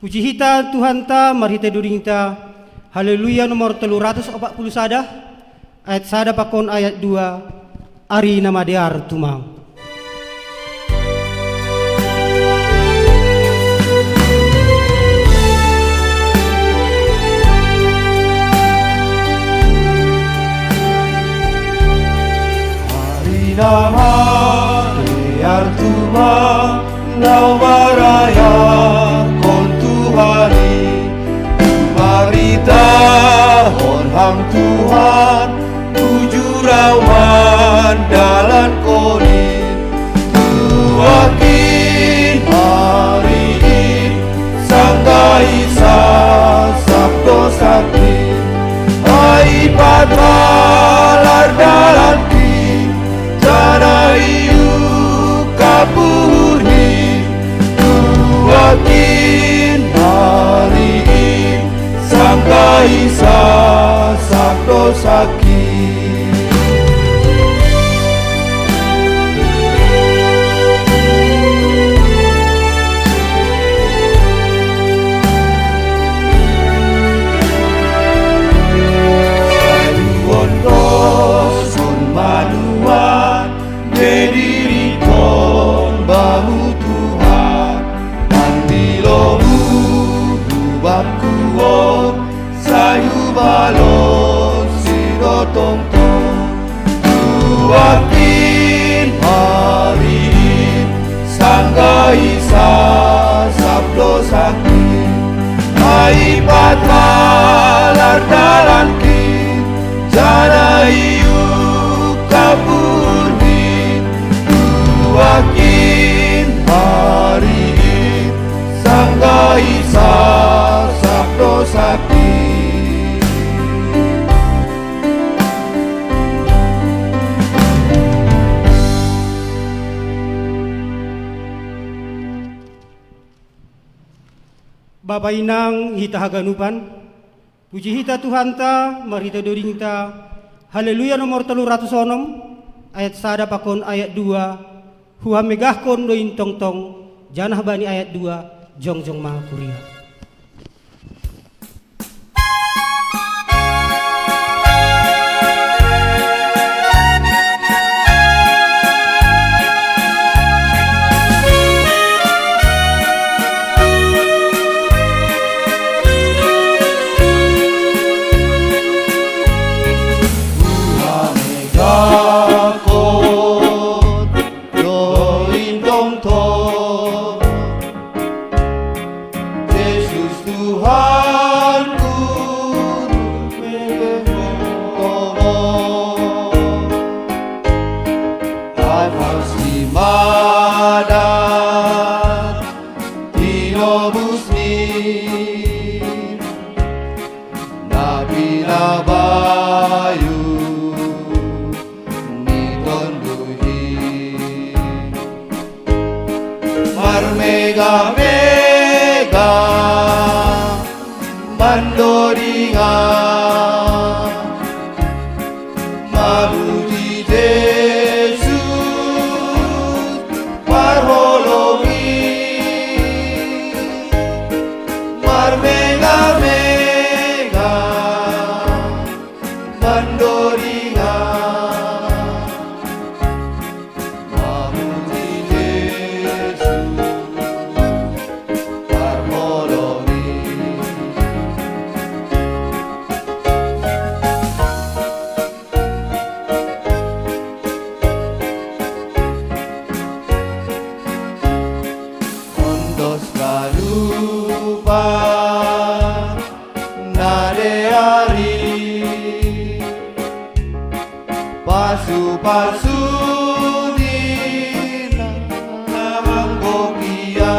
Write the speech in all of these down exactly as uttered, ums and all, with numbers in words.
Puji hita Tuhanta marhite dodingta. Haleluya nomor telu ratus opat puluh sada, ayat sada pakon ayat dua. Ari na madear tumang. Ari na madear tumang, lau marayakon Tuhan i, tu maritahon Ham Tuhan, bujur au mandalan konin. Tuakin ari i, sanggah i sasap dosaki, ai patar dalanki, janah i ungkap uhurhi. Tuakin ari i, sanggah i sasap dosaki. Sayuon dos on manuan, bedirikon bamu Tuhan, mandilomu hubangkuon, sai hubalon sidotongtong. Tuakin ari i, sanggah i sasap dosaki, ai patar dalanki, janah i ungkap uhurhi. Tuakin ari i, sanggah i sasap dosaki. Bapa inang hita haganupan, puji hita Tuhanta marhite dodingta. Haleluya nomor telu ratus onom, ayat sada pakon ayat dua. Huhamegahkon do in tongtong, janah bani ayat dua, jongjong ma kuria. Huhamegahkon do in tongtong, Jesus Tuhanku, memang tongtong. Ai pasti madan tinobus ni, na pinabayu ni Tonduy i. Marmegah-megah mandodingah, mamuji Jesus parholong i. Marmegah-megah mandodingah, mamuji Jesus parholong i. Ondos kalupa na dear i, pasu-pasu ni na manggokia,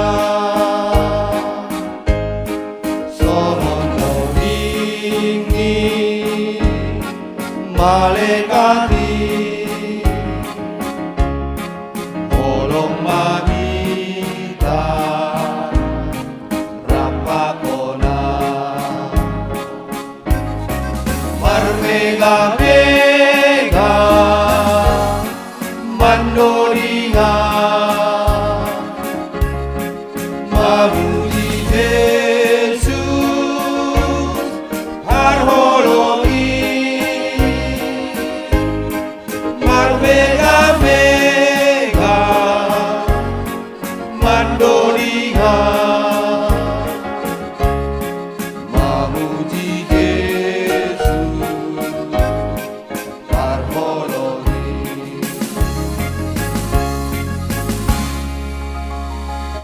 sonon do dingin malekat i, holong ma hita rap pakon na. Marmegah-megah mandodingah, mamuji